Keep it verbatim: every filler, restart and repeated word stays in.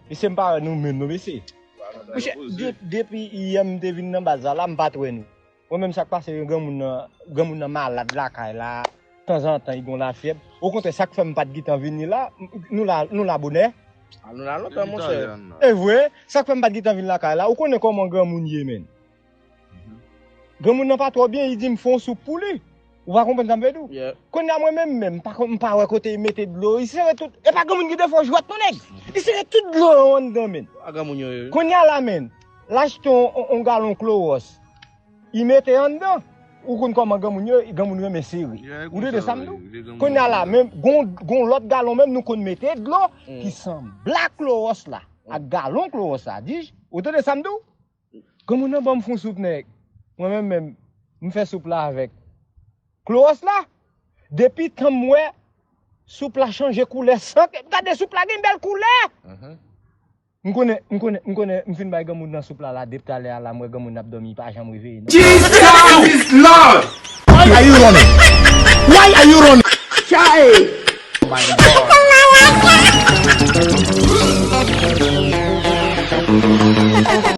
Mesye, m pa wè nou menm non, mesye. Monchè, de- depi yè m te vin nan baz la, la m pa t wè nou. Mwen menm, sa k pase, granmoun nan, granmoun nan malad lakay la, tanzantan li gon lafyèb. Okontrè, sa k fè m pa t gentan vini la, nou la, nou la bonè. A nou la lontan, monchè. E vre, sa k fè m pa t gentan vin lakay la, ou konnen kòman granmoun ye, menn. Granmoun nan pa twò byen, li di m fè yon soup pou li. Ou pa konprann sa m vle di w? Kounye a mwen menm, menm, m pa, m pa wè kote li mete dlo. Li sere tout. E pa granmoun ki te fè w jwèt, non, nèg? Li sere tout dlo yo anndan, menn. Kounye a la, menn, l achte yon, yon, yon galon klowòs. Li mete anndan. Ou konn kòman granmoun yo, granmoun renmen sere. Ou tande sa m di w? Kounye a la, menm, gon, gon lòt galon menm, nou konn mete dlo ki sanble ak klowòs la. Ak galon klowòs la, di, ou tande sa m di w? Granmoun nan ban m fè yon soup, nèg. Mwen menm, menm, m fè soup la avèk klowòs la. Depi tan m wè soup la chanje koulè san ke, gade soup la gen bèl koulè. M konnen, m konnen, m konnen, m fin bay granmoun nan soup la, la, depi talè a la, m wè granmoun nan ap dòmi, li pa janm reveye, non. Jesus is Lord! Why are you running? Why are you running? Child! Oh my God.